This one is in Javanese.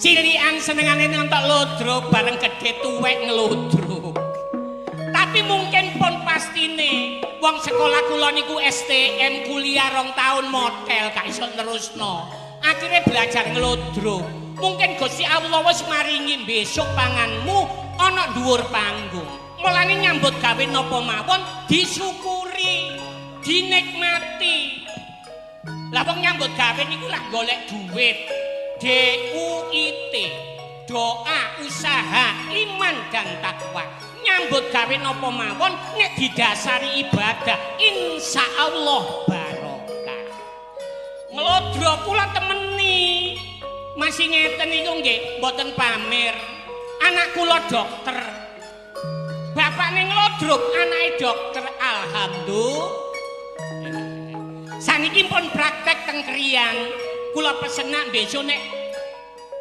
Cilikan senengane nonton lodro, bareng gedhe tuwek ngelodro. Tapi mungkin pun pastine wong sekolah kula niku STM kuliah 2 tahun model gak iso nerusno. Akhirnya belajar ngelodro. Mungkin Gusti Allah wis maringi besok panganmu ana dhuwur panggung. Mulane nyambut gawe napa mawon disyukuri, dinikmati. Lah wong nyambut gawe niku lah golek duit. D U I T. Doa, usaha, iman dan takwa. Nyambut gawe napa mawon nek didasari ibadah, insyaallah barokah. Nglodro kula temeni. Masih ngeten niku nggih, mboten pamer. Anak kula dokter. Bapakne nglodrok, anake dokter. Alhamdulillah. Saniki pun praktek teng Krian. Kula pesen nak besok nek